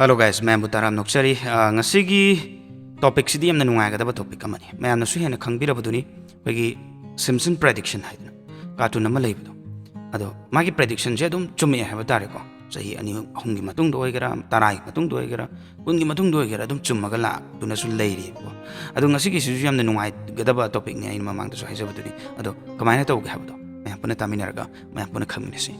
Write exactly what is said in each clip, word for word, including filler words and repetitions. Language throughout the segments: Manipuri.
Hello guys, ꯃꯌꯥꯝꯕꯨ ꯇꯔꯥꯝꯅ ꯑꯣꯛꯆꯔꯤ꯫ ꯑ, ꯉꯁꯤꯒꯤ ꯇꯣꯄꯤꯛꯁꯤꯗꯤ ꯌꯥꯝꯅ ꯅꯨꯡꯉꯥꯏꯒꯗꯕ ꯇꯣꯄꯤꯛ ꯑꯃꯅꯤ꯫ ꯃꯌꯥꯝꯅꯁꯨ ꯍꯦꯟꯅ ꯈꯪꯕꯤꯔꯕꯗꯨꯅꯤ, ꯑꯩꯈꯣꯏꯒꯤ ꯁꯤꯝꯁꯟ ꯄ꯭ꯔꯦꯗꯤꯛꯁꯟ ꯍꯥꯏꯗꯅ ꯀꯥꯔꯇꯨꯟ ꯑꯃ ꯂꯩꯕꯗꯣ꯫ ꯑꯗꯣ ꯃꯥꯒꯤ ꯄ꯭ꯔꯦꯗꯤꯛꯁꯟꯁꯦ ꯑꯗꯨꯝ ꯆꯨꯝꯃꯛꯑꯦ ꯍꯥꯏꯕ ꯇꯥꯔꯦꯀꯣ꯫ ꯆꯍꯤ ꯑꯅꯤ ꯑꯍꯨꯝꯒꯤ ꯃꯇꯨꯡꯗ ꯑꯣꯏꯒꯦꯔꯥ, ꯇꯔꯥꯒꯤ ꯃꯇꯨꯡꯗ ꯑꯣꯏꯒꯦꯔꯥ, ꯀꯨꯟꯒꯤ ꯃꯇꯨꯡꯗ ꯑꯣꯏꯒꯦꯔꯥ, ꯑꯗꯨꯝ ꯆꯨꯝꯃꯒ ꯂꯥꯛꯇꯨꯅꯁꯨ ꯂꯩꯔꯤꯕꯀꯣ꯫ ꯑꯗꯣ ꯉꯁꯤꯒꯤꯁꯤꯁꯨ ꯌꯥꯝꯅ ꯅꯨꯡꯉꯥꯏꯒꯗꯕ ꯇꯣꯄꯤꯛꯅꯤ, ꯑꯩꯅ ꯃꯃꯥꯡꯗꯁꯨ ꯍꯥꯏꯖꯕꯗꯨꯅꯤ꯫ ꯑꯗꯣ ꯀꯃꯥꯏꯅ ꯇꯧꯒꯦ ꯍꯥꯏꯕꯗꯣ ꯃꯌꯥꯝ ꯄꯨꯟꯅ ꯇꯥꯃꯤꯟꯅꯔꯒ ꯃꯌꯥꯝ ꯄꯨꯟꯅ ꯈꯪꯃꯤꯟꯅꯁꯤ꯫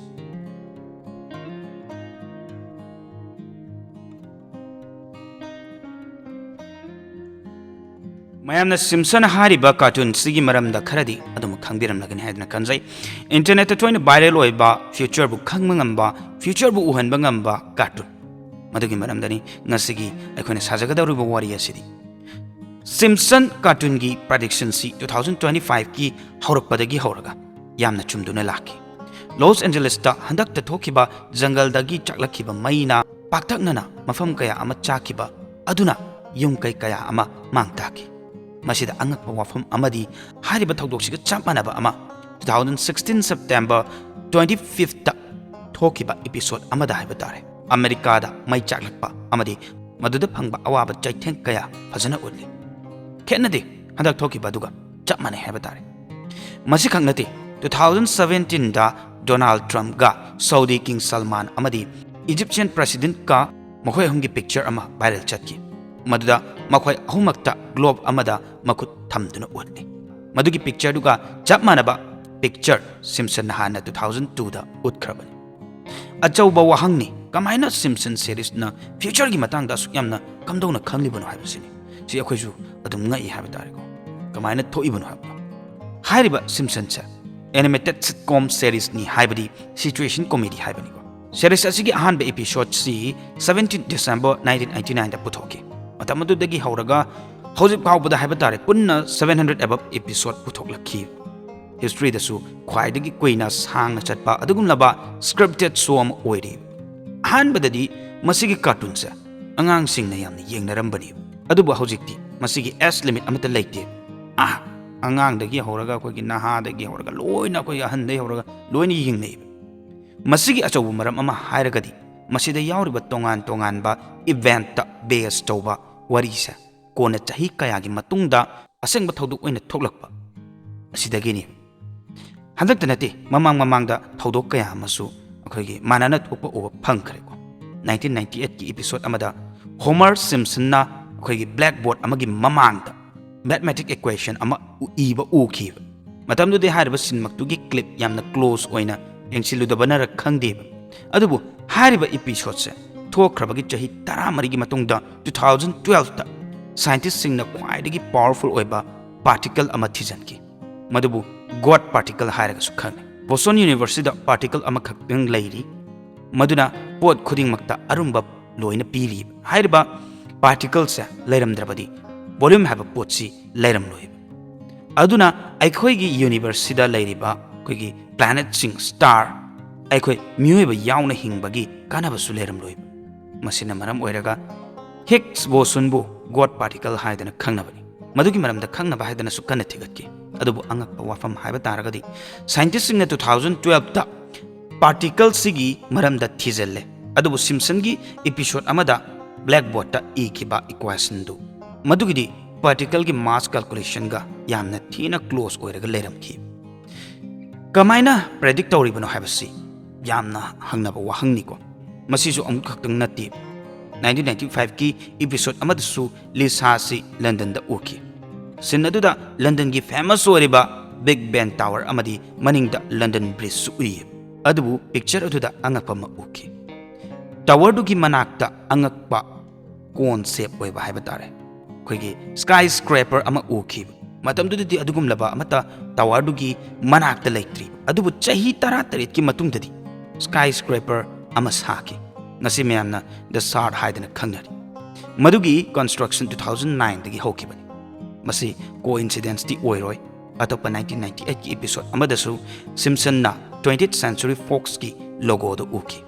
ꯃꯌꯥꯝꯅ ꯁꯤꯝꯁꯟ ꯍꯥꯏꯔꯤꯕ ꯀꯥꯔꯇꯨꯟꯁꯤꯒꯤ ꯃꯔꯝꯗ ꯈꯔꯗꯤ ꯑꯗꯨꯝ ꯈꯪꯕꯤꯔꯝꯂꯒꯅꯤ ꯍꯥꯏꯗꯅ ꯈꯟꯖꯩ꯫ ꯏꯟꯇꯔꯅꯦꯠꯇ ꯇꯣꯏꯅ ꯚꯥꯏꯔꯦꯜ ꯑꯣꯏꯕ, ꯐ꯭ꯌꯨꯆꯔꯕꯨ ꯈꯪꯕ ꯉꯝꯕ, ꯐ꯭ꯌꯨꯆꯔꯕꯨ ꯎꯍꯟꯕ ꯉꯝꯕ ꯀꯥꯔꯇꯨꯟ, ꯃꯗꯨꯒꯤ ꯃꯔꯝꯗꯅꯤ ꯉꯁꯤꯒꯤ ꯑꯩꯈꯣꯏꯅ ꯁꯥꯖꯒꯗꯧꯔꯤꯕ ꯋꯥꯔꯤ ꯑꯁꯤꯗꯤ꯫ ꯁꯤꯝꯁꯟ ꯀꯥꯔꯇꯨꯟꯒꯤ ꯄ꯭ꯔꯦꯗꯤꯛꯁꯟꯁꯤ two thousand twenty fiveꯀꯤ ꯍꯧꯔꯛꯄꯗꯒꯤ ꯍꯧꯔꯒ ꯌꯥꯝꯅ ꯆꯨꯝꯗꯨꯅ ꯂꯥꯛꯈꯤ꯫ ꯂꯣꯁ ꯑꯦꯟꯖꯦꯂꯤꯁꯇ ꯍꯟꯗꯛꯇ ꯊꯣꯛꯈꯤꯕ ꯖꯪꯒꯜꯗꯒꯤ ꯆꯥꯛꯂꯛꯈꯤꯕ ꯃꯩꯅ ꯄꯥꯛꯇꯛꯅꯅ ꯃꯐꯝ ꯀꯌꯥ ꯑꯃ ꯆꯥꯛꯈꯤꯕ ꯑꯗꯨꯅ ꯌꯨꯝ ꯀꯩ ꯀꯌꯥ ꯑꯃ ꯃꯥꯡ ꯇꯥꯛꯈꯤ꯫ ꯃꯁꯤꯗ ꯑꯉꯛꯄ ꯋꯥꯐꯝ ꯑꯃꯗꯤ ꯍꯥꯏꯔꯤꯕ ꯊꯧꯗꯣꯛꯁꯤꯒ ꯆꯞ ꯃꯥꯟꯅꯕ ꯑꯃ two thousand sixteen September twenty fifthꯇ ꯊꯣꯛꯈꯤꯕ ꯏꯄꯤꯁꯣꯗ ꯑꯃꯗ ꯍꯥꯏꯕ ꯇꯥꯔꯦ, ꯑꯃꯦꯔꯤꯀꯥꯗ ꯃꯩ ꯆꯥꯛꯂꯛꯄ ꯑꯃꯗꯤ ꯃꯗꯨꯗ ꯐꯪꯕ ꯑꯋꯥꯕ ꯆꯩꯊꯦꯡ ꯀꯌꯥ ꯐꯖꯅ ꯎꯠꯂꯤ꯫ ꯈꯦꯠꯅꯗꯦ, ꯍꯟꯗꯛ ꯊꯣꯛꯈꯤꯕ ꯑꯗꯨꯒ ꯆꯞ ꯃꯥꯟꯅꯩ ꯍꯥꯏꯕ ꯇꯥꯔꯦ꯫ ꯃꯁꯤꯈꯛ ꯅꯠꯇꯦ, two thousand seventeenꯗ ꯗꯣꯅꯥꯜꯗ ꯇ꯭ꯔꯝꯞꯀ ꯁꯥꯎꯗꯤ ꯀꯤꯡ ꯁꯜꯃꯥꯟ ꯑꯃꯗꯤ ꯏꯖꯤꯞꯁꯤꯌꯟ ꯄ꯭ꯔꯦꯁꯤꯗꯦꯟꯠꯀ ꯃꯈꯣꯏ ꯑꯍꯨꯝꯒꯤ ꯄꯤꯛꯆꯔ ꯑꯃ ꯚꯥꯏꯔꯦꯜ ꯆꯠꯈꯤ, ꯃꯗꯨꯗ ꯃꯈꯣꯏ ꯑꯍꯨꯝꯃꯛꯇ ꯒ꯭ꯂꯣꯕ ꯑꯃꯗ ꯃꯈꯨꯠ ꯊꯝꯗꯨꯅ ꯎꯠꯂꯤ꯫ ꯃꯗꯨꯒꯤ ꯄꯤꯛꯆꯔꯗꯨꯒ ꯆꯞ ꯃꯥꯟꯅꯕ ꯄꯤꯛꯆꯔ ꯁꯤꯝꯁꯟꯅ ꯍꯥꯟꯅ two thousand twoꯗ ꯎꯠꯈ꯭ꯔꯕꯅꯤ꯫ ꯑꯆꯧꯕ ꯋꯥꯍꯪꯅꯤ, ꯀꯃꯥꯏꯅ ꯁꯤꯝꯁꯟ ꯁꯦꯔꯤꯁꯅ ꯐ꯭ꯌꯨꯆꯔꯒꯤ ꯃꯇꯥꯡꯗ ꯑꯁꯨꯛ ꯌꯥꯝꯅ ꯀꯝꯗꯧꯅ ꯈꯪꯂꯤꯕꯅꯣ ꯍꯥꯏꯕꯁꯤꯅꯤ꯫ ꯁꯤ ꯑꯩꯈꯣꯏꯁꯨ ꯑꯗꯨꯝ ꯉꯛꯏ ꯍꯥꯏꯕ ꯇꯥꯔꯦꯀꯣ꯫ ꯀꯃꯥꯏꯅ ꯊꯣꯛꯏꯕꯅꯣ ꯍꯥꯏꯕꯗꯣ꯫ ꯍꯥꯏꯔꯤꯕ ꯁꯤꯝꯁꯟꯁꯦ ꯑꯦꯅꯤꯃꯦꯇꯦꯗ ꯁꯤꯠꯀꯣꯝ ꯁꯦꯔꯤꯁꯅꯤ, ꯍꯥꯏꯕꯗꯤ ꯁꯤꯆꯨꯋꯦꯁꯟ ꯀꯣꯃꯦꯗꯤ ꯍꯥꯏꯕꯅꯤꯀꯣ꯫ ꯁꯦꯔꯤꯁ ꯑꯁꯤꯒꯤ ꯑꯍꯥꯟꯕ ꯏꯄꯤꯁꯣꯗꯁꯤ seventeen December nineteen eighty nineꯗ ꯄꯨꯊꯣꯛꯈꯤ꯫ ꯃꯇꯝ ꯑꯗꯨꯗꯒꯤ ꯍꯧꯔꯒ ꯍꯧꯖꯤꯛ ꯐꯥꯎꯕꯗ ꯍꯥꯏꯕ ꯇꯥꯔꯦ, ꯄꯨꯟꯅ seven hundred above episode ꯄꯨꯊꯣꯛꯂꯛꯈꯤ꯫ ꯍꯤꯁꯇ꯭ꯔꯤꯗꯁꯨ ꯈ꯭ꯋꯥꯏꯗꯒꯤ ꯀꯨꯏꯅ ꯁꯥꯡꯅ ꯆꯠꯄ ꯑꯗꯨꯒꯨꯝꯂꯕ ꯁ꯭ꯀ꯭ꯔꯤꯞꯇꯦꯗ ꯁꯣ ꯑꯃ ꯑꯣꯏꯔꯤ꯫ ꯑꯍꯥꯟꯕꯗꯗꯤ ꯃꯁꯤꯒꯤ ꯀꯥꯔꯇꯨꯟꯁꯦ ꯑꯉꯥꯡꯁꯤꯡꯅ ꯌꯥꯝꯅ ꯌꯦꯡꯅꯔꯝꯕꯅꯤ, ꯑꯗꯨꯕꯨ ꯍꯧꯖꯤꯛꯇꯤ ꯃꯁꯤꯒꯤ ꯑꯦꯖ ꯂꯤꯃꯤꯠ ꯑꯃꯠꯇ ꯂꯩꯇꯦ꯫ ꯑꯥ, ꯑꯉꯥꯡꯗꯒꯤ ꯍꯧꯔꯒ, ꯑꯩꯈꯣꯏꯒꯤ ꯅꯍꯥꯗꯒꯤ ꯍꯧꯔꯒ, ꯂꯣꯏꯅ, ꯑꯩꯈꯣꯏꯒꯤ ꯑꯍꯟꯗꯒꯤ ꯍꯧꯔꯒ ꯂꯣꯏꯅ ꯌꯦꯡꯅꯩꯕ꯫ ꯃꯁꯤꯒꯤ ꯑꯆꯧꯕ ꯃꯔꯝ ꯑꯃ ꯍꯥꯏꯔꯒꯗꯤ ꯃꯁꯤꯗ ꯌꯥꯎꯔꯤꯕ ꯇꯣꯉꯥꯟ ꯇꯣꯉꯥꯟꯕ event ꯇ base ꯇꯧꯕ ꯋꯥꯔꯤꯁꯦ ꯀꯣꯟꯅ ꯆꯍꯤ ꯀꯌꯥꯒꯤ ꯃꯇꯨꯡꯗ ꯑꯁꯦꯡꯕ ꯊꯧꯗꯣꯛ ꯑꯣꯏꯅ ꯊꯣꯛꯂꯛꯄ ꯑꯁꯤꯗꯒꯤꯅꯤ꯫ ꯍꯟꯗꯛꯇ ꯅꯠꯇꯦ, ꯃꯃꯥꯡ ꯃꯃꯥꯡꯗ ꯊꯧꯗꯣꯛ ꯀꯌꯥ ꯑꯃꯁꯨ ꯑꯩꯈꯣꯏꯒꯤ ꯃꯥꯟꯅꯅ ꯊꯣꯛꯄ ꯎꯕ ꯐꯪꯈ꯭ꯔꯦꯀꯣ꯫ Nineteen ninety eight ꯀꯤ episode ꯑꯃꯗ Homer Simpson ꯅ ꯑꯩꯈꯣꯏꯒꯤ blackboard ꯑꯃꯒꯤ ꯃꯃꯥꯡꯗ mathematic equation ꯑꯃ ꯎ-, ꯏꯕ ꯎꯈꯤꯕ꯫ ꯃꯇꯝꯗꯨꯗꯤ ꯍꯥꯏꯔꯤꯕ scene ꯃꯛꯇꯨꯒꯤ clip ꯌꯥꯝꯅ close ꯑꯣꯏꯅ ꯌꯦꯡꯁꯤꯜꯂꯨꯗꯕꯅꯔ ꯈꯪꯗꯦꯕ꯫ ꯑꯗꯨꯕꯨ ꯍꯥꯏꯔꯤꯕ episode ꯁꯦ ꯊꯣꯛꯈ꯭ꯔꯕꯒꯤ ꯆꯍꯤ ꯇꯔꯥꯃꯔꯤꯒꯤ ꯃꯇꯨꯡꯗ two thousand twelve ꯇ scientist ꯁꯤꯡꯅ ꯈ꯭ꯋꯥꯏꯗꯒꯤ powerful ꯑꯣꯏꯕ particle ꯑꯃ ꯊꯤꯖꯤꯟꯈꯤ꯫ ꯃꯗꯨꯕꯨ God particle ꯍꯥꯏꯔꯒꯁꯨ ꯈꯪꯅꯩ꯫ Boston University ꯗ particle ꯑꯃꯈꯛꯇꯪ ꯂꯩꯔꯤ, ꯃꯗꯨꯅ ꯄꯣꯠ ꯈꯨꯗꯤꯡꯃꯛꯇ ꯑꯔꯨꯝꯕ ꯂꯣꯏꯅ ꯄꯤꯔꯤ꯫ ꯍꯥꯏꯔꯤꯕ particle ꯁꯦ ꯂꯩꯔꯝꯗ꯭ꯔꯕꯗꯤ volume ꯍꯥꯏꯕ ꯄꯣꯠꯁꯤ ꯂꯩꯔꯝꯂꯣꯏꯕ꯫ ꯑꯗꯨꯅ ꯑꯩꯈꯣꯏꯒꯤ universe ꯁꯤꯗ ꯂꯩꯔꯤꯕ ꯑꯩꯈꯣꯏꯒꯤ planet ꯁꯤꯡ, star, ꯑꯩꯈꯣꯏ ꯃꯤꯑꯣꯏꯕ ꯌꯥꯎꯅ ꯍꯤꯡꯕꯒꯤ ꯀꯥꯟꯅꯕꯁꯨ ꯂꯩꯔꯝꯂꯣꯏꯕ꯫ ꯃꯁꯤꯅ ꯃꯔꯝ ꯑꯣꯏꯔꯒ Higgs boson ꯕꯨ God particle ꯍꯥꯏꯗꯅ ꯈꯪꯅꯕꯅꯤ꯫ ꯃꯗꯨꯒꯤ ꯃꯔꯝꯗ ꯈꯪꯅꯕ ꯍꯥꯏꯗꯅꯁꯨ ꯀꯟꯅ ꯊꯤꯒꯠꯈꯤ꯫ ꯑꯗꯨꯕꯨ ꯑꯉꯛꯄ ꯋꯥꯐꯝ ꯍꯥꯏꯕ ꯇꯥꯔꯒꯗꯤ, scientist ꯁꯤꯡꯅ two thousand twelve ꯇ particle ꯁꯤꯒꯤ ꯃꯔꯝꯗ ꯊꯤꯖꯤꯜꯂꯦ꯫ ꯑꯗꯨꯕꯨ Simpson ꯒꯤ episode ꯑꯃꯗ blackboard ꯇ ꯏꯈꯤꯕ equation ꯗꯨ, ꯃꯗꯨꯒꯤꯗꯤ particle ꯒꯤ mass calculation ꯒ ꯌꯥꯝꯅ ꯊꯤꯅ close ꯑꯣꯏꯔꯒ ꯂꯩꯔꯝꯈꯤ꯫ ꯀꯃꯥꯏꯅ predict ꯇꯧꯔꯤꯕꯅꯣ ꯍꯥꯏꯕꯁꯤ ꯌꯥꯝꯅ ꯍꯪꯅꯕ ꯋꯥꯍꯪꯅꯤꯀꯣ꯫ ꯃꯁꯤꯁꯨ ꯑꯃꯨꯛ ꯈꯛꯇꯪ ꯅꯠꯇꯦ꯫ Nineteen ninety five ꯀꯤ episode ꯑꯃꯗꯁꯨ Lisa ꯁꯤ London ꯗ ꯎꯈꯤ꯫ Scene ꯑꯗꯨꯗ London ꯒꯤ famous ꯑꯣꯏꯔꯤꯕ Big Ben Tower ꯑꯃꯗꯤ ꯃꯅꯤꯡꯗ London Bridge ꯁꯨ ꯎꯏ꯫ ꯑꯗꯨꯕꯨ picture ꯑꯗꯨꯗ ꯑꯉꯛꯄ ꯑꯃ ꯎꯈꯤ꯫ Tower ꯗꯨꯒꯤ ꯃꯅꯥꯛꯇ ꯑꯉꯛꯄ cone shape ꯑꯣꯏꯕ ꯍꯥꯏꯕ ꯇꯥꯔꯦ, ꯑꯩꯈꯣꯏꯒꯤ skyscraper ꯑꯃ ꯎꯈꯤꯕ꯫ ꯃꯇꯝꯗꯨꯗꯗꯤ ꯑꯗꯨꯒꯨꯝꯂꯕ ꯑꯃꯠꯇ tower ꯗꯨꯒꯤ ꯃꯅꯥꯛꯇ ꯂꯩꯇ꯭ꯔꯤ꯫ ꯑꯗꯨꯕꯨ ꯆꯍꯤ ꯇꯔꯥꯇꯔꯦꯠꯀꯤ ꯃꯇꯨꯡꯗꯗꯤ skyscraper ꯑꯃ ꯁꯥꯈꯤ꯫ ꯉꯁꯤ ꯃꯌꯥꯝꯅ The Shard ꯍꯥꯏꯗꯅ ꯈꯪꯅꯔꯤ꯫ ꯃꯗꯨꯒꯤ construction two thousand nine ꯗꯒꯤ ꯍꯧꯈꯤꯕꯅꯤ꯫ ꯃꯁꯤ coincidence ꯇꯤ ꯑꯣꯏꯔꯣꯏ꯫ ꯑꯇꯣꯞꯄ nineteen ninety eight ꯀꯤ episode ꯑꯃꯗꯁꯨ Simpson ꯅ Twentieth Century Fox ꯀꯤ logo ꯗꯨ ꯎꯈꯤ꯫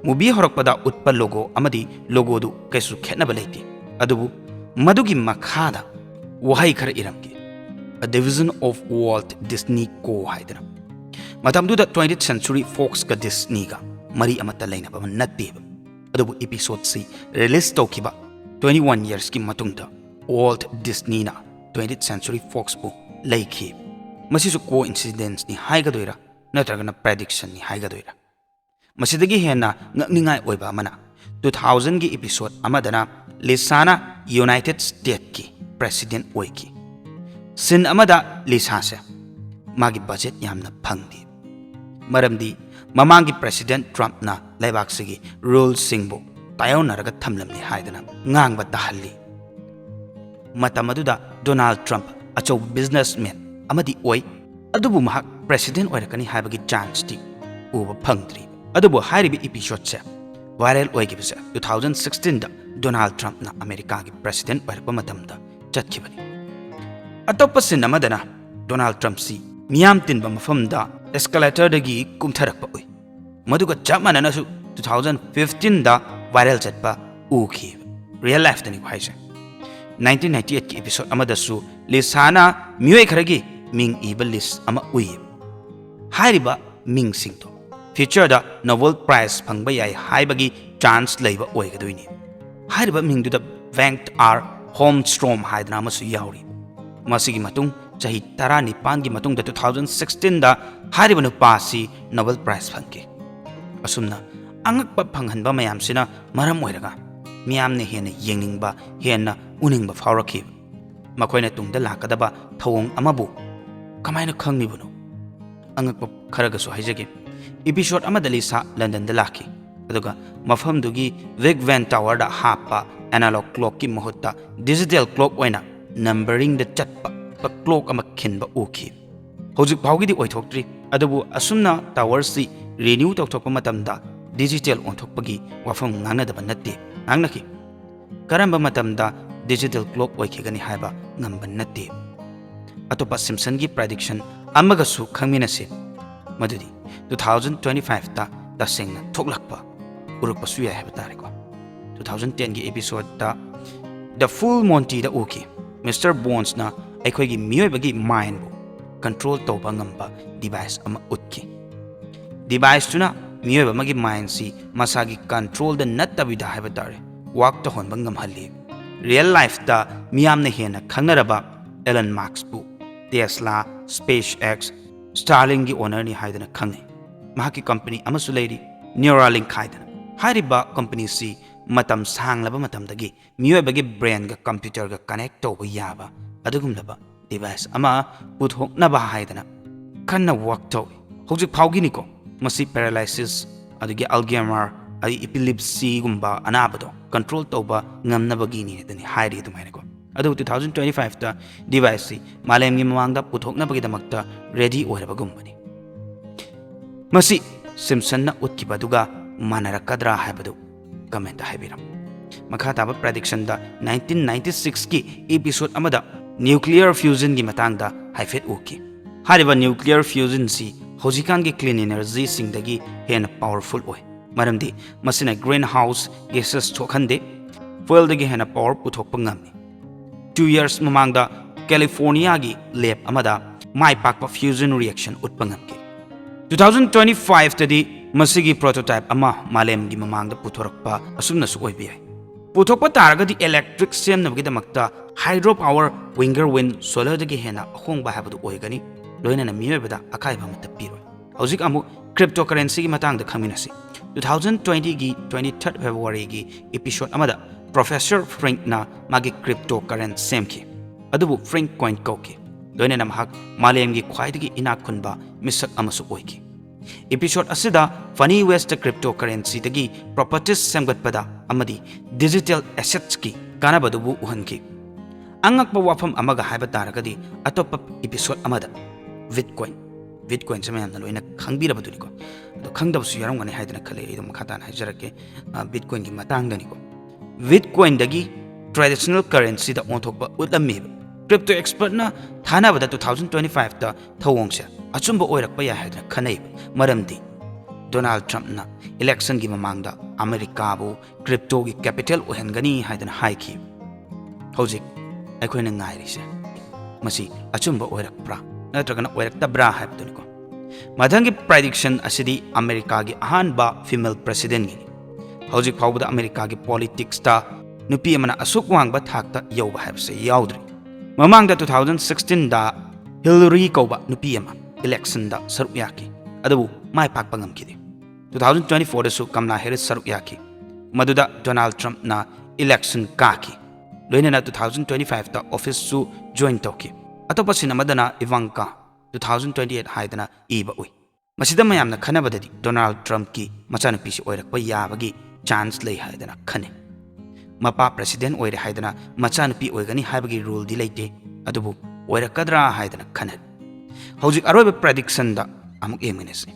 Movie ꯍꯧꯔꯛꯄꯗ ꯎꯠꯄ logo ꯑꯃꯗꯤ logo ꯗꯨ ꯀꯩꯁꯨ ꯈꯦꯠꯅꯕ ꯂꯩꯇꯦ, ꯑꯗꯨꯕꯨ ꯃꯗꯨꯒꯤ ꯃꯈꯥꯗ ꯋꯥꯍꯩ ꯈꯔ ꯏꯔꯝꯈꯤ, "A division of Walt Disney Co." ꯍꯥꯏꯗꯅ꯫ ꯃꯇꯝꯗꯨꯗ Twentieth Century Fox ꯀ Disney ꯒ ꯃꯔꯤ ꯑꯃꯠꯇ ꯂꯩꯅꯕ ꯑꯃ ꯅꯠꯇꯦꯕ꯫ ꯑꯗꯨꯕꯨ episode ꯁꯤ release ꯇꯧꯈꯤꯕ twenty one years ꯀꯤ ꯃꯇꯨꯡꯗ Walt Disney ꯅ Twentieth Century Fox ꯄꯨ ꯂꯩꯈꯤ꯫ ꯃꯁꯤꯁꯨ coincidence ꯅꯤ ꯍꯥꯏꯒꯗꯣꯏꯔꯥ, ꯅꯠꯇ꯭ꯔꯒꯅ prediction ꯅꯤ ꯍꯥꯏꯒꯗꯣꯏꯔꯥ? ꯃꯁꯤꯗꯒꯤ ꯍꯦꯟꯅ ꯉꯛꯅꯤꯡꯉꯥꯏ ꯑꯣꯏꯕ ꯑꯃꯅ, two thousand ꯒꯤ episode ꯑꯃꯗꯅ ꯂꯤꯁꯥꯅ United States ꯀꯤ president ꯑꯣꯏꯈꯤ꯫ Scene ꯑꯃꯗ ꯂꯤꯁꯥꯁꯦ ꯃꯥꯒꯤ budget ꯌꯥꯝꯅ ꯐꯪꯗꯦ, ꯃꯔꯝꯗꯤ ꯃꯃꯥꯡꯒꯤ President Trump ꯅ ꯂꯩꯕꯥꯛꯁꯤꯒꯤ rule ꯁꯤꯡꯕꯨ ꯇꯥꯏꯑꯣꯟꯅꯔꯒ ꯊꯝꯂꯝꯂꯦ ꯍꯥꯏꯗꯅ ꯉꯥꯡꯕ ꯇꯥꯍꯜꯂꯤ꯫ ꯃꯇꯝ ꯑꯗꯨꯗ Donald Trump ꯑꯆꯧꯕ businessman ꯑꯃꯗꯤ ꯑꯣꯏ, ꯑꯗꯨꯕꯨ ꯃꯍꯥꯛ president ꯑꯣꯏꯔꯛꯀꯅꯤ ꯍꯥꯏꯕꯒꯤ chance ꯇꯤ ꯎꯕ ꯐꯪꯗ꯭ꯔꯤ꯫ ꯑꯗꯨꯕꯨ ꯍꯥꯏꯔꯤꯕ episode ꯁꯦ viral ꯑꯣꯏꯈꯤꯕꯁꯦ two thousand sixteen ꯗ Donald Trump ꯅ ꯑꯃꯦꯔꯤꯀꯥꯒꯤ president ꯑꯣꯏꯔꯛꯄ ꯃꯇꯝꯗ ꯆꯠꯈꯤꯕꯅꯤ꯫ ꯑꯇꯣꯞꯄ scene ꯑꯃꯗꯅ Donald Trump ꯁꯤ ꯃꯤꯌꯥꯝ ꯇꯤꯟꯕ ꯃꯐꯝꯗ escalator ꯗꯒꯤ ꯀꯨꯝꯊꯔꯛꯄ ꯎꯏ꯫ ꯃꯗꯨꯒ ꯆꯞ ꯃꯥꯟꯅꯅꯁꯨ two thousand fifteen ꯗ viral ꯆꯠꯄ ꯎꯈꯤ꯫ Real life ꯇꯅꯤꯀꯣ ꯍꯥꯏꯁꯦ꯫ Nineteen ninety eight ꯀꯤ episode ꯑꯃꯗꯁꯨ ꯂꯤꯁꯥꯅ ꯃꯤꯑꯣꯏ ꯈꯔꯒꯤ ꯃꯤꯡ ꯏꯕ list ꯑꯃ ꯎꯏ꯫ ꯍꯥꯏꯔꯤꯕ ꯃꯤꯡꯁꯤꯡꯗꯣ future ꯗ Nobel Prize ꯐꯪꯕ ꯌꯥꯏ ꯍꯥꯏꯕꯒꯤ chance ꯂꯩꯕ ꯑꯣꯏꯒꯗꯣꯏꯅꯤ꯫ ꯍꯥꯏꯔꯤꯕ ꯃꯤꯡꯗꯨꯗ Bengt R. Holmstrom ꯍꯥꯏꯗꯅ ꯑꯃꯁꯨ ꯌꯥꯎꯔꯤ꯫ ꯃꯁꯤꯒꯤ ꯃꯇꯨꯡ ꯆꯍꯤ ꯇꯔꯥꯅꯤꯄꯥꯟꯒꯤ ꯃꯇꯨꯡꯗ two thousand sixteen ꯗ ꯍꯥꯏꯔꯤꯕ ꯅꯨꯄꯥ ꯑꯁꯤ Nobel Prize ꯐꯪꯈꯤ꯫ ꯑꯁꯨꯝꯅ ꯑꯉꯛꯄ ꯐꯪꯍꯟꯕ ꯃꯌꯥꯝꯁꯤꯅ ꯃꯔꯝ ꯑꯣꯏꯔꯒ ꯃꯤꯌꯥꯝꯅ ꯍꯦꯟꯅ ꯌꯦꯡꯅꯤꯡꯕ, ꯍꯦꯟꯅ ꯎꯅꯤꯡꯕ ꯐꯥꯎꯔꯛꯈꯤ꯫ ꯃꯈꯣꯏꯅ ꯇꯨꯡꯗ ꯂꯥꯛꯀꯗꯕ ꯊꯧꯑꯣꯡ ꯑꯃꯕꯨ ꯀꯃꯥꯏꯅ ꯈꯪꯂꯤꯕꯅꯣ? ꯑꯉꯛꯄ ꯈꯔꯒꯁꯨ ꯍꯥꯏꯖꯒꯦ꯫ Episode ꯑꯃꯗ ꯂꯤꯁꯥ ꯂꯟꯗꯟꯗ ꯂꯥꯛꯈꯤ, ꯑꯗꯨꯒ ꯃꯐꯝꯗꯨꯒꯤ Big Ben Tower ꯗ ꯍꯥꯞꯄ analog clock ꯀꯤ ꯃꯍꯨꯠꯇ digital clock ꯑꯣꯏꯅ numbering ꯗ ꯆꯠꯄ clock ꯑꯃ ꯈꯤꯟꯕ ꯎꯈꯤ꯫ ꯍꯧꯖꯤꯛ ꯐꯥꯎꯒꯤꯗꯤ ꯑꯣꯏꯊꯣꯛꯇ꯭ꯔꯤ, ꯑꯗꯨꯕꯨ ꯑꯁꯨꯝꯅ tower ꯁꯤ renew ꯇꯧꯊꯣꯛꯄ ꯃꯇꯝꯗ digital ꯑꯣꯟꯊꯣꯛꯄꯒꯤ ꯋꯥꯐꯝ ꯉꯥꯡꯅꯗꯕ ꯅꯠꯇꯦ꯫ ꯉꯥꯡꯅꯈꯤ꯫ ꯀꯔꯝꯕ ꯃꯇꯝꯗ digital clock ꯑꯣꯏꯈꯤꯒꯅꯤ ꯍꯥꯏꯕ ꯉꯝꯕ ꯅꯠꯇꯦ꯫ ꯑꯇꯣꯞꯄ Simpson ꯒꯤ prediction ꯑꯃꯒꯁꯨ ꯈꯪꯃꯤꯟꯅꯁꯤ, ꯃꯗꯨꯗꯤ two thousand twenty five ꯇ ꯇꯁꯦꯡꯅ ꯊꯣꯛꯂꯛꯄ ꯎꯔꯛꯄꯁꯨ ꯌꯥꯏ ꯍꯥꯏꯕ ꯇꯥꯔꯦꯀꯣ꯫ Two thousand ten ꯒꯤ episode ꯇ The Full Monty ꯗ ꯎꯈꯤ꯫ Mister Burns ꯅ ꯑꯩꯈꯣꯏꯒꯤ ꯃꯤꯑꯣꯏꯕꯒꯤ mind ꯕꯨ control ꯇꯧꯕ ꯉꯝꯕ device ꯑꯃ ꯎꯠꯈꯤ꯫ Device ꯇꯨꯅ ꯃꯤꯑꯣꯏꯕ ꯑꯃꯒꯤ ꯃꯥꯏꯟꯁꯤ ꯃꯁꯥꯒꯤ ꯀꯟꯇ꯭ꯔꯣꯜꯗ ꯅꯠꯇꯕꯤꯗ ꯍꯥꯏꯕ ꯇꯥꯔꯦ, ꯋꯥꯛ ꯇꯧꯍꯟꯕ ꯉꯝꯍꯜꯂꯤ꯫ ꯔꯤꯌꯦꯜ ꯂꯥꯏꯐꯇ ꯃꯤꯌꯥꯝꯅ ꯍꯦꯟꯅ ꯈꯪꯅꯔꯕ ꯑꯦꯂꯟ ꯃꯥꯛꯁꯄꯨ ꯇꯦꯁꯂꯥ, ꯁ꯭ꯄꯦꯁ ꯑꯦꯛꯁ, ꯁ꯭ꯇꯥꯔꯂꯤꯡꯒꯤ ꯑꯣꯅꯔꯅꯤ ꯍꯥꯏꯗꯅ ꯈꯪꯅꯩ꯫ ꯃꯍꯥꯛꯀꯤ ꯀꯝꯄꯅꯤ ꯑꯃꯁꯨ ꯂꯩꯔꯤ, ꯅ꯭ꯌꯨꯔꯥꯂꯤꯡꯛ ꯍꯥꯏꯗꯅ꯫ ꯍꯥꯏꯔꯤꯕ ꯀꯝꯄꯅꯤꯁꯤ ꯃꯇꯝ ꯁꯥꯡꯂꯕ ꯃꯇꯝꯗꯒꯤ ꯃꯤꯑꯣꯏꯕꯒꯤ ꯕ꯭ꯔꯦꯟꯒ ꯀꯝꯄ꯭ꯌꯨꯇꯔꯒ ꯀꯅꯦꯛ ꯇꯧꯕ ꯌꯥꯕ ꯑꯗꯨꯒꯨꯝꯂꯕ ꯗꯤꯚꯥꯏꯁ ꯑꯃ ꯄꯨꯊꯣꯛꯅꯕ ꯍꯥꯏꯗꯅ ꯀꯟꯅ ꯋꯥꯛ ꯇꯧꯏ꯫ ꯍꯧꯖꯤꯛ ꯐꯥꯎꯒꯤꯅꯤꯀꯣ꯫ ꯃꯁꯤ ꯄꯦꯔꯥꯂꯥꯏꯁꯤꯁ, ꯑꯗꯒꯤ ꯑꯜꯒꯦꯃꯔ, ꯑꯗꯒꯤ ꯏꯄꯤꯂꯤꯞꯁꯤꯒꯨꯝꯕ ꯑꯅꯥꯕꯗꯣ ꯀꯟꯇ꯭ꯔꯣꯜ ꯇꯧꯕ ꯉꯝꯅꯕꯒꯤꯅꯤ ꯍꯥꯏꯗꯅꯤ ꯍꯥꯏꯔꯤ ꯑꯗꯨꯃꯥꯏꯅꯀꯣ꯫ ꯑꯗꯨꯕꯨ ꯇꯨ ꯊꯥꯎꯖꯟ ꯇ꯭ꯋꯦꯟꯇꯤ ꯐꯥꯏꯚꯇ ꯗꯤꯚꯥꯏꯁꯁꯤ ꯃꯥꯂꯦꯝꯒꯤ ꯃꯃꯥꯡꯗ ꯄꯨꯊꯣꯛꯅꯕꯒꯤꯗꯃꯛꯇ ꯔꯦꯗꯤ ꯑꯣꯏꯔꯕꯒꯨꯝꯕꯅꯤ꯫ ꯃꯁꯤ ꯁꯤꯝꯁꯟꯅ ꯎꯠꯈꯤꯕ ꯑꯗꯨꯒ ꯃꯥꯟꯅꯔꯛꯀꯗ꯭ꯔꯥ ꯍꯥꯏꯕꯗꯨ ꯀꯃꯦꯟꯇ ꯍꯥꯏꯕꯤꯔꯝꯃꯨ꯫ ꯃꯈꯥ ꯇꯥꯕ ꯄ꯭ꯔꯦꯗꯤꯛꯁꯟꯗ ꯅꯥꯏꯟꯇꯤꯟ ꯅꯥꯏꯟꯇꯤ ꯁꯤꯛꯁꯀꯤ ꯏꯄꯤꯁꯣꯗ ꯑꯃꯗ ꯅ꯭ꯌꯨꯀ꯭ꯂꯤꯌꯔ ꯐ꯭ꯌꯨꯖꯟꯒꯤ ꯃꯇꯥꯡꯗ ꯍꯥꯏꯐꯦꯠ ꯎꯈꯤ꯫ ꯍꯥꯏꯔꯤꯕ ꯅ꯭ꯌꯨꯀ꯭ꯂꯤꯌꯔ ꯐ꯭ꯌꯨꯖꯟꯁꯤ ꯍꯧꯖꯤꯛꯀꯥꯟꯒꯤ ꯀ꯭ꯂꯤꯟ ꯏꯅꯔꯖꯤꯁꯤꯡꯗꯒꯤ ꯍꯦꯟꯅ ꯄꯥꯋꯔꯐꯨꯜ ꯑꯣꯏ, ꯃꯔꯝꯗꯤ ꯃꯁꯤꯅ ꯒ꯭ꯔꯤꯟ ꯍꯥꯎꯁ ꯒꯦꯁꯦꯁ ꯊꯣꯛꯍꯟꯗꯦ, ꯐ꯭ꯌꯨꯑꯦꯜꯗꯒꯤ ꯍꯦꯟꯅ ꯄꯥꯋꯔ ꯄꯨꯊꯣꯛꯄ ꯉꯝꯃꯤ꯫ ꯇꯨ ꯌꯔꯁ ꯃꯃꯥꯡꯗ ꯀꯦꯂꯤꯐꯣꯔꯅꯤꯌꯥꯒꯤ ꯂꯦꯕ ꯑꯃꯗ ꯃꯥꯏ ꯄꯥꯛꯄ ꯐ꯭ꯌꯨꯖꯟ ꯔꯤꯌꯦꯛꯁꯟ ꯎꯠꯄ ꯉꯝꯈꯤ꯫ ꯇꯨ ꯊꯥꯎꯖꯟ ꯇ꯭ꯋꯦꯟꯇꯤ ꯐꯥꯏꯚꯇꯗꯤ ꯃꯁꯤꯒꯤ ꯄ꯭ꯔꯣꯇꯣꯇꯥꯏꯞ ꯑꯃ ꯃꯥꯂꯦꯝꯒꯤ ꯃꯃꯥꯡꯗ ꯄꯨꯊꯣꯔꯛꯄ ꯑꯁꯨꯝꯅꯁꯨ ꯑꯣꯏꯕ ꯌꯥꯏ꯫ ꯄꯨꯊꯣꯛꯄ ꯇꯥꯔꯒꯗꯤ ꯏꯂꯦꯛꯇ꯭ꯔꯤꯛ ꯁꯦꯝꯅꯕꯒꯤꯗꯃꯛꯇ ꯍꯥꯏꯗ꯭ꯔꯣ ꯄꯥꯋꯔ, ꯋꯤꯡꯒꯔ ꯋꯤꯟ, ꯁꯣꯂꯔꯗꯒꯤ ꯍꯦꯟꯅ ꯑꯍꯣꯡꯕ ꯍꯥꯏꯕꯗꯨ ꯑꯣꯏꯒꯅꯤ, ꯂꯣꯏꯅꯅ ꯃꯤꯑꯣꯏꯕꯗ ꯑꯀꯥꯏꯕ ꯑꯃꯠꯇ ꯄꯤꯔꯣꯏ꯫ ꯍꯧꯖꯤꯛ ꯑꯃꯨꯛ ꯀ꯭ꯔꯤꯞꯇꯣ ꯀꯔꯦꯟꯁꯤꯒꯤ ꯃꯇꯥꯡꯗ ꯈꯪꯃꯤꯟꯅꯁꯤ꯫ ꯇꯨ ꯊꯥꯎꯖꯟ ꯇ꯭ꯋꯦꯟꯇꯤꯒꯤ ꯇ꯭ꯋꯦꯟꯇꯤ ꯊꯥꯔꯠ ꯐꯦꯕ꯭ꯔꯨꯋꯥꯔꯤꯒꯤ ꯏꯄꯤꯁꯣꯗ ꯑꯃꯗ ꯄ꯭ꯔꯣꯐꯦꯁꯔ ꯐ꯭ꯔꯦꯡꯛꯅ ꯃꯥꯒꯤ ꯀ꯭ꯔꯤꯞꯇꯣ ꯀꯔꯦꯟ ꯁꯦꯝꯈꯤ, ꯑꯗꯨꯕꯨ ꯐ꯭ꯔꯦꯡꯛ ꯀꯣꯏꯟ ꯀꯧꯈꯤ꯫ ꯂꯣꯏꯅꯅ ꯃꯍꯥꯛ ꯃꯥꯂꯦꯝꯒꯤ ꯈ꯭ꯋꯥꯏꯗꯒꯤ ꯏꯅꯥꯛ ꯈꯨꯟꯕ ꯃꯤꯁꯛ ꯑꯃꯁꯨ ꯑꯣꯏꯈꯤ꯫ ꯏꯄꯤꯁꯣꯗ ꯑꯁꯤꯗ ꯐꯅꯤ ꯋꯦꯁꯇ ꯀ꯭ꯔꯤꯞꯇꯣ ꯀꯔꯦꯟꯁꯤꯗꯒꯤ ꯄ꯭ꯔꯣꯄꯔꯇꯤꯁ ꯁꯦꯝꯒꯠꯄꯗ ꯑꯃꯗꯤ ꯗꯤꯖꯤꯇꯦꯜ ꯑꯦꯁꯦꯠꯁꯀꯤ ꯀꯥꯟꯅꯕꯗꯨꯕꯨ ꯎꯍꯟꯈꯤ꯫ ꯑꯉꯛꯄ ꯋꯥꯐꯝ ꯑꯃꯒ ꯍꯥꯏꯕ ꯇꯥꯔꯒꯗꯤ, ꯑꯇꯣꯞꯄ ꯏꯄꯤꯁꯣꯗ ꯑꯃꯗ ꯕꯤꯠꯀꯣꯏꯟ, ꯕꯤꯠꯀꯣꯏꯟꯁꯦ ꯃꯌꯥꯝꯅ ꯂꯣꯏꯅ ꯈꯪꯕꯤꯔꯕꯗꯨꯅꯤꯀꯣ, ꯑꯗꯣ ꯈꯪꯗꯕꯁꯨ ꯌꯥꯎꯔꯝꯒꯅꯤ ꯍꯥꯏꯗꯅ ꯈꯜꯂꯤ꯫ ꯑꯩ ꯑꯗꯨꯝ ꯃꯈꯥ ꯇꯥꯅ ꯍꯥꯏꯖꯔꯛꯀꯦ, ꯑ, ꯕꯤꯠꯀꯣꯏꯟꯒꯤ ꯃꯇꯥꯡꯗꯅꯤꯀꯣ꯫ ꯕꯤꯠꯀꯣꯏꯟꯗꯒꯤ ꯇ꯭ꯔꯦꯗꯤꯁꯅꯦꯜ ꯀꯔꯦꯟꯁꯤꯗ ꯑꯣꯟꯊꯣꯛꯄ ꯎꯠꯂꯝꯃꯦꯕ꯫ ꯀ꯭ꯔꯤꯞꯇꯣ ꯑꯦꯛꯁꯄꯔꯠꯅ ꯊꯥꯅꯕꯗ ꯇꯨ ꯊꯥꯎꯖꯟ ꯇ꯭ꯋꯦꯟꯇꯤ ꯐꯥꯏꯚꯇ ꯊꯧꯑꯣꯡꯁꯦ ꯑꯆꯨꯝꯕ ꯑꯣꯏꯔꯛꯄ ꯌꯥꯏ ꯍꯥꯏꯗꯅ ꯈꯟꯅꯩꯕ, ꯃꯔꯝꯗꯤ ꯗꯣꯅꯥꯜꯗ ꯇ꯭ꯔꯝꯞꯅ ꯏꯂꯦꯛꯁꯟꯒꯤ ꯃꯃꯥꯡꯗ ꯑꯃꯦꯔꯤꯀꯥꯕꯨ ꯀ꯭ꯔꯤꯞꯇꯣꯒꯤ ꯀꯦꯄꯤꯇꯦꯜ ꯑꯣꯏꯍꯟꯒꯅꯤ ꯍꯥꯏꯗꯅ ꯍꯥꯏꯈꯤ꯫ ꯍꯧꯖꯤꯛ ꯑꯩꯈꯣꯏꯅ ꯉꯥꯏꯔꯤꯁꯦ ꯃꯁꯤ ꯑꯆꯨꯝꯕ ꯑꯣꯏꯔꯛꯄ꯭ꯔꯥ ꯅꯠꯇ꯭ꯔꯒꯅ ꯑꯣꯏꯔꯛꯇꯕ꯭ꯔꯥ ꯍꯥꯏꯕꯗꯨꯅꯤꯀꯣ꯫ ꯃꯊꯪꯒꯤ prediction ꯑꯁꯤꯗꯤ ꯑꯃꯦꯔꯤꯀꯥꯒꯤ ꯑꯍꯥꯟꯕ female presidentꯒꯤꯅꯤ꯫ ꯍꯧꯖꯤꯛ ꯐꯥꯎꯕꯗ ꯑꯃꯦꯔꯤꯀꯥꯒꯤ politicsꯇ ꯅꯨꯄꯤ ꯑꯃꯅ ꯑꯁꯨꯛ ꯋꯥꯡꯕ ꯊꯥꯛꯇ ꯌꯧꯕ ꯍꯥꯏꯕꯁꯦ ꯌꯥꯎꯗ꯭ꯔꯤ꯫ ꯃꯃꯥꯡꯗ two thousand sixteenꯗ ꯍꯤꯂꯔꯤ ꯀꯧꯕ ꯅꯨꯄꯤ ꯑꯃ electionꯗ ꯁꯔꯨꯛ ꯌꯥꯈꯤ, ꯑꯗꯨꯕꯨ ꯃꯥꯏ ꯄꯥꯛꯄ ꯉꯝꯈꯤꯗꯦ꯫ Two thousand twenty fourꯗꯁꯨ ꯀꯝꯂꯥ ꯍꯦꯔꯤꯁ ꯁꯔꯨꯛ ꯌꯥꯈꯤ, ꯃꯗꯨꯗ ꯗꯣꯅꯥꯜꯗ ꯇ꯭ꯔꯝꯞꯅ election ꯀꯥꯈꯤ꯫ ꯂꯣꯏꯅꯅ two thousand twenty fiveꯇ officeꯁꯨ join ꯇꯧꯈꯤ꯫ ꯑꯇꯣꯞꯄ scene ꯑꯃꯗꯅ ꯏꯚꯥꯡꯀꯥ two thousand twenty eight ꯍꯥꯏꯗꯅ ꯏꯕ ꯎꯏ꯫ ꯃꯁꯤꯗ ꯃꯌꯥꯝꯅ ꯈꯟꯅꯕꯗꯗꯤ ꯗꯣꯅꯥꯜꯗ ꯇ꯭ꯔꯝꯞꯀꯤ ꯃꯆꯥꯅꯨꯄꯤꯁꯤ ꯑꯣꯏꯔꯛꯄ ꯌꯥꯕꯒꯤ chance ꯂꯩ ꯍꯥꯏꯗꯅ ꯈꯟꯅꯩ꯫ ꯃꯄꯥ president ꯑꯣꯏꯔꯦ ꯍꯥꯏꯗꯅ ꯃꯆꯥꯅꯨꯄꯤ ꯑꯣꯏꯒꯅꯤ ꯍꯥꯏꯕꯒꯤ ruleꯗꯤ ꯂꯩꯇꯦ, ꯑꯗꯨꯕꯨ ꯑꯣꯏꯔꯛꯀꯗ꯭ꯔꯥ ꯍꯥꯏꯗꯅ ꯈꯟꯅꯔꯤ꯫ ꯍꯧꯖꯤꯛ ꯑꯔꯣꯏꯕ predictionꯗ ꯑꯃꯨꯛ ꯌꯦꯡꯃꯤꯟꯅꯁꯤ꯫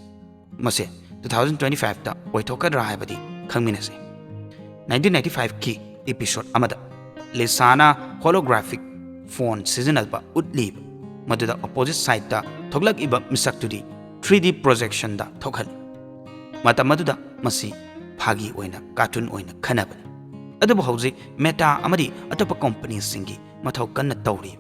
ꯃꯁꯦ two thousand twenty fiveꯇ ꯑꯣꯏꯊꯣꯛꯀꯗ꯭ꯔꯥ ꯍꯥꯏꯕꯗꯤ ꯈꯪꯃꯤꯟꯅꯁꯤ꯫ Nineteen ninety fiveꯀꯤ episode ꯑꯃꯗ ꯂꯤꯁꯥꯅ holographic phone ꯁꯤꯖꯤꯟꯅꯕ ꯎꯠꯂꯤꯕ, ꯃꯗꯨꯗ opposite sideꯇ ꯊꯣꯛꯂꯛꯏꯕ ꯃꯤꯁꯛꯇꯨꯗꯤ three D projectionꯗ ꯊꯣꯛꯍꯜꯂꯤ꯫ ꯃꯇꯝ ꯑꯗꯨꯗ ꯃꯁꯤ ꯐꯥꯒꯤ ꯑꯣꯏꯅ, cartoon ꯑꯣꯏꯅ ꯈꯟꯅꯕꯅꯤ꯫ ꯑꯗꯨꯕꯨ ꯍꯧꯖꯤꯛ Meta ꯑꯃꯗꯤ ꯑꯇꯣꯞꯄ companyꯁꯤꯡꯒꯤ ꯃꯊꯧ ꯀꯟꯅ ꯇꯧꯔꯤ꯫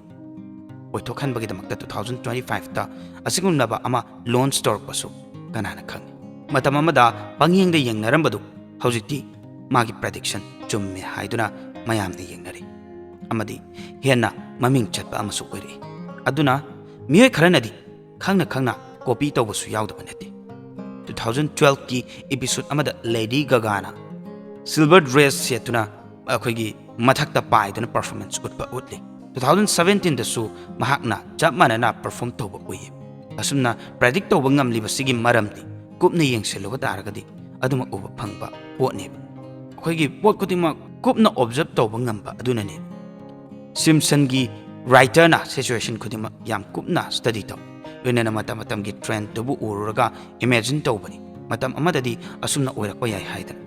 ꯑꯣꯏꯊꯣꯛꯍꯟꯕꯒꯤꯗꯃꯛꯇ two thousand twenty fiveꯇ ꯑꯁꯤꯒꯨꯝꯂꯕ ꯑꯃ launch ꯇꯧꯔꯛꯄꯁꯨ ꯀꯅꯥꯅ ꯈꯪꯏ? ꯃꯇꯝ ꯑꯃꯗ ꯄꯪꯌꯦꯡꯗ ꯌꯦꯡꯅꯔꯝꯕꯗꯨ ꯍꯧꯖꯤꯛꯇꯤ ꯃꯥꯒꯤ prediction ꯆꯨꯝꯃꯦ ꯍꯥꯏꯗꯨꯅ ꯃꯌꯥꯝꯅ ꯌꯦꯡꯅꯔꯤ, ꯑꯃꯗꯤ ꯍꯦꯟꯅ ꯃꯃꯤꯡ ꯆꯠꯄ ꯑꯃꯁꯨ ꯑꯣꯏꯔꯛꯏ꯫ ꯑꯗꯨꯅ ꯃꯤꯑꯣꯏ ꯈꯔꯅꯗꯤ ꯈꯪꯅ ꯈꯪꯅ copy ꯇꯧꯕꯁꯨ ꯌꯥꯎꯗꯕ ꯅꯠꯇꯦ꯫ Two thousand twelveꯀꯤ episode ꯑꯃꯗ Lady Gagaꯅ silver dress ꯁꯦꯠꯇꯨꯅ ꯑꯩꯈꯣꯏꯒꯤ ꯃꯊꯛꯇ ꯄꯥꯏꯗꯨꯅ performance ꯎꯠꯄ ꯎꯠꯂꯤ꯫ Two thousand seventeenꯗꯁꯨ ꯃꯍꯥꯛꯅ ꯆꯞ ꯃꯥꯟꯅꯅ perform ꯇꯧꯕ ꯎꯏ꯫ ꯑꯁꯨꯝꯅ predict ꯇꯧꯕ ꯉꯝꯂꯤꯕꯁꯤꯒꯤ ꯃꯔꯝꯗꯤ ꯀꯨꯞꯅ ꯌꯦꯡꯁꯤꯜꯂꯨꯕ ꯇꯥꯔꯒꯗꯤ ꯑꯗꯨꯃꯛ ꯎꯕ ꯐꯪꯕ ꯄꯣꯠꯅꯦꯕ꯫ ꯑꯩꯈꯣꯏꯒꯤ ꯄꯣꯠ ꯈꯨꯗꯤꯡꯃꯛ ꯀꯨꯞꯅ observe ꯇꯧꯕ ꯉꯝꯕ ꯑꯗꯨꯅꯅꯦꯕ꯫ Simpsonꯒꯤ writerꯅ situation ꯈꯨꯗꯤꯡꯃꯛ ꯌꯥꯝ ꯀꯨꯞꯅ study ꯇꯧ, ꯂꯣꯏꯅꯅ ꯃꯇꯝ ꯃꯇꯝꯒꯤ trendꯗꯨꯕꯨ ꯎꯔꯨꯔꯒ imagine ꯇꯧꯕꯅꯤ, ꯃꯇꯝ ꯑꯃꯗꯗꯤ ꯑꯁꯨꯝꯅ ꯑꯣꯏꯔꯛꯄ ꯌꯥꯏ ꯍꯥꯏꯗꯅ꯫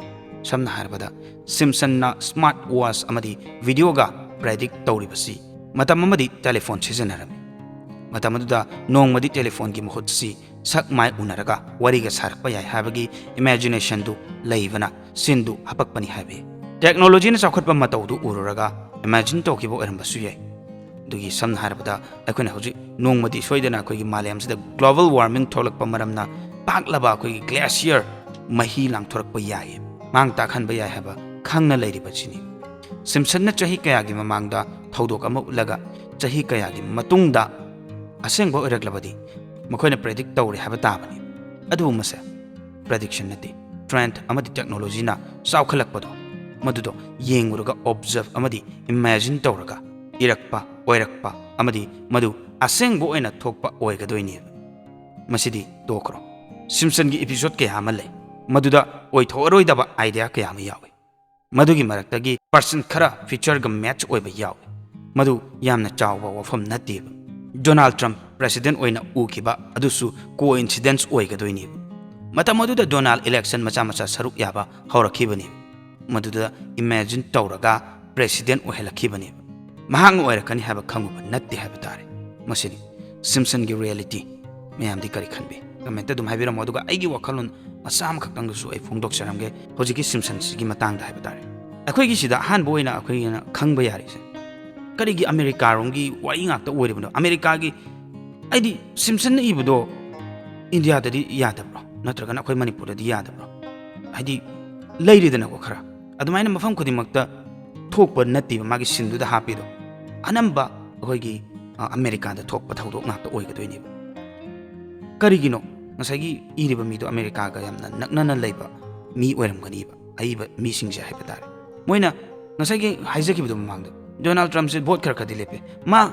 ꯁꯝꯅ ꯍꯥꯏꯔꯕꯗ, Simpsonꯅ smart watch ꯑꯃꯗꯤ videoꯒ predict ꯇꯧꯔꯤꯕꯁꯤ ꯃꯇꯝ ꯑꯃꯗꯤ telephone ꯁꯤꯖꯤꯟꯅꯔꯝꯃꯤ꯫ ꯃꯇꯝ ꯑꯗꯨꯗ ꯅꯣꯡꯃꯗꯤ telephoneꯒꯤ ꯃꯍꯨꯠꯁꯤ ꯁꯛ ꯃꯥꯏ ꯎꯅꯔꯒ ꯋꯥꯔꯤꯒ ꯁꯥꯔꯛꯄ ꯌꯥꯏ ꯍꯥꯏꯕꯒꯤ imaginationꯗꯨ ꯂꯩꯕꯅ sceneꯗꯨ ꯍꯥꯄꯛꯄꯅꯤ ꯍꯥꯏꯕ ꯌꯥꯏ꯫ Technologyꯅ ꯆꯥꯎꯈꯠꯄ ꯃꯇꯧꯗꯨ ꯎꯔꯨꯔꯒ imagine ꯇꯧꯈꯤꯕ ꯑꯣꯏꯔꯝꯕꯁꯨ ꯌꯥꯏ꯫ ꯑꯗꯨꯒꯤ ꯁꯝꯅ ꯍꯥꯏꯔꯕꯗ ꯑꯩꯈꯣꯏꯅ ꯍꯧꯖꯤꯛ ꯅꯣꯡꯃꯗꯤ ꯁꯣꯏꯗꯅ ꯑꯩꯈꯣꯏꯒꯤ ꯃꯥꯂꯦꯝꯁꯤꯗ global warming ꯊꯣꯛꯂꯛꯄ ꯃꯔꯝꯅ ꯄꯥꯛꯂꯕ ꯑꯩꯈꯣꯏꯒꯤ glacier ꯃꯍꯤ ꯂꯥꯡꯊꯣꯔꯛꯄ ꯌꯥꯏ, ꯃꯥꯡ ꯇꯥꯛꯍꯟꯕ ꯌꯥꯏ ꯍꯥꯏꯕ ꯈꯪꯅ ꯂꯩꯔꯤꯕꯁꯤꯅꯤ꯫ ꯁꯤꯝꯁꯟꯅ ꯆꯍꯤ ꯀꯌꯥꯒꯤ ꯃꯃꯥꯡꯗ ꯊꯧꯗꯣꯛ ꯑꯃ ꯎꯠꯂꯒ ꯆꯍꯤ ꯀꯌꯥꯒꯤ ꯃꯇꯨꯡꯗ ꯑꯁꯦꯡꯕ ꯑꯣꯏꯔꯛꯂꯕꯗꯤ ꯃꯈꯣꯏꯅ predict ꯇꯧꯔꯦ ꯍꯥꯏꯕ ꯇꯥꯕꯅꯤ꯫ ꯑꯗꯨꯕꯨ ꯃꯁꯦ prediction ꯅꯠꯇꯦ, trend ꯑꯃꯗꯤ technologyꯅ ꯆꯥꯎꯈꯠꯂꯛꯄꯗꯣ ꯃꯗꯨꯗꯣ ꯌꯦꯡꯂꯨꯔꯒ observe ꯑꯃꯗꯤ imagine ꯇꯧꯔꯒ ꯏꯔꯛꯄ ꯑꯣꯏꯔꯛꯄ ꯑꯃꯗꯤ ꯃꯗꯨ ꯑꯁꯦꯡꯕ ꯑꯣꯏꯅ ꯊꯣꯛꯄ ꯑꯣꯏꯒꯗꯣꯏꯅꯦꯕ꯫ ꯃꯁꯤꯗꯤ ꯇꯣꯛꯈ꯭ꯔꯣ꯫ ꯁꯤꯝꯁꯟꯒꯤ episode ꯀꯌꯥ ꯑꯃ ꯂꯩ, ꯃꯗꯨꯗ ꯑꯣꯏꯊꯣꯛꯑꯔꯣꯏꯗꯕ idea ꯀꯌꯥ ꯑꯃ ꯌꯥꯎꯏ꯫ ꯃꯗꯨꯒꯤ ꯃꯔꯛꯇꯒꯤ percent ꯈꯔ featureꯒ match ꯑꯣꯏꯕ ꯌꯥꯎꯏ꯫ ꯃꯗꯨ ꯌꯥꯝꯅ ꯆꯥꯎꯕ ꯋꯥꯐꯝ ꯅꯠꯇꯦꯕ꯫ ꯗꯣꯅꯥꯜꯗ ꯇ꯭ꯔꯝꯞ president ꯑꯣꯏꯅ ꯎꯈꯤꯕ ꯑꯗꯨꯁꯨ coincidence ꯑꯣꯏꯒꯗꯣꯏꯅꯦꯕ꯫ ꯃꯇꯝ ꯑꯗꯨꯗ ꯗꯣꯅꯥꯜꯗ election ꯃꯆꯥ ꯃꯆꯥ ꯁꯔꯨꯛ ꯌꯥꯕ ꯍꯧꯔꯛꯈꯤꯕꯅꯦꯕ꯫ ꯃꯗꯨꯗ imagine ꯇꯧꯔꯒ president ꯑꯣꯏꯍꯜꯂꯛꯈꯤꯕꯅꯦꯕ꯫ ꯃꯍꯥꯛꯅ ꯑꯣꯏꯔꯛꯀꯅꯤ ꯍꯥꯏꯕ ꯈꯪꯉꯨꯕ ꯅꯠꯇꯦ ꯍꯥꯏꯕ ꯇꯥꯔꯦ꯫ ꯃꯁꯤꯅꯤ ꯁꯤꯝꯁꯟꯒꯤ reality꯫ ꯃꯌꯥꯝꯗꯤ ꯀꯔꯤ ꯈꯟꯕꯤ? Commentꯇ ꯑꯗꯨꯝ ꯍꯥꯏꯕꯤꯔꯝꯃꯣ꯫ ꯑꯗꯨꯒ ꯑꯩꯒꯤ ꯋꯥꯈꯜꯂꯣꯟ ꯃꯆꯥ ꯑꯃꯈꯛꯇꯪꯗꯨꯁꯨ ꯑꯩ ꯐꯣꯡꯗꯣꯛꯆꯔꯝꯒꯦ ꯍꯧꯖꯤꯛꯀꯤ ꯁꯤꯝꯁꯟꯁꯤꯒꯤ ꯃꯇꯥꯡꯗ ꯍꯥꯏꯕ ꯇꯥꯔꯦ꯫ ꯑꯩꯈꯣꯏꯒꯤ ꯁꯤꯗ ꯑꯍꯥꯟꯕ ꯑꯣꯏꯅ ꯑꯩꯈꯣꯏꯅ ꯈꯪꯕ ꯌꯥꯔꯤꯁꯦ, ꯀꯔꯤꯒꯤ ꯑꯃꯦꯔꯤꯀꯥꯔꯣꯝꯒꯤ ꯋꯥꯔꯤ ꯉꯥꯛꯇ ꯑꯣꯏꯔꯤꯕꯅꯣ? ꯑꯃꯦꯔꯤꯀꯥꯒꯤ, ꯍꯥꯏꯗꯤ, ꯁꯤꯝꯁꯟꯅ ꯏꯕꯗꯣ ꯏꯟꯗꯤꯌꯥꯗꯗꯤ ꯌꯥꯗꯕ꯭ꯔꯣ? ꯅꯠꯇ꯭ꯔꯒꯅ ꯑꯩꯈꯣꯏ ꯃꯅꯤꯄꯨꯔꯗꯗꯤ ꯌꯥꯗꯕ꯭ꯔꯣ? ꯍꯥꯏꯗꯤ, ꯂꯩꯔꯤꯗꯅꯀꯣ ꯈꯔ꯫ ꯑꯗꯨꯃꯥꯏꯅ ꯃꯐꯝ ꯈꯨꯗꯤꯡꯃꯛꯇ ꯊꯣꯛꯄ ꯅꯠꯇꯦꯕ ꯃꯥꯒꯤ ꯁꯤꯟꯗꯨꯗ ꯍꯥꯞꯄꯤꯗꯣ꯫ ꯑꯅꯝꯕ ꯑꯩꯈꯣꯏꯒꯤ, ꯑ, ꯑꯃꯦꯔꯤꯀꯥꯗ ꯊꯣꯛꯄ ꯊꯧꯗꯣꯛ ꯉꯥꯛꯇ ꯑꯣꯏꯒꯗꯣꯏꯅꯦꯕ꯫ ꯀꯔꯤꯒꯤꯅꯣ? ꯉꯁꯥꯏꯒꯤ ꯏꯔꯤꯕ ꯃꯤꯗꯣ ꯑꯃꯦꯔꯤꯀꯥꯒ ꯌꯥꯝꯅ ꯅꯛꯅꯅ ꯂꯩꯕ ꯃꯤ ꯑꯣꯏꯔꯝꯒꯅꯤꯕ, ꯑꯏꯕ ꯃꯤꯁꯤꯡꯁꯦ ꯍꯥꯏꯕ ꯇꯥꯔꯦ꯫ ꯃꯣꯏꯅ ꯉꯁꯥꯏꯒꯤ ꯍꯥꯏꯖꯈꯤꯕꯗꯣ ꯃꯃꯥꯡꯗ, ꯗꯣꯅꯥꯜꯗ ꯇ꯭ꯔꯝꯞꯁꯦ vote ꯈꯔ ꯈꯔꯗꯤ ꯂꯦꯞꯄꯦ, ꯃꯥ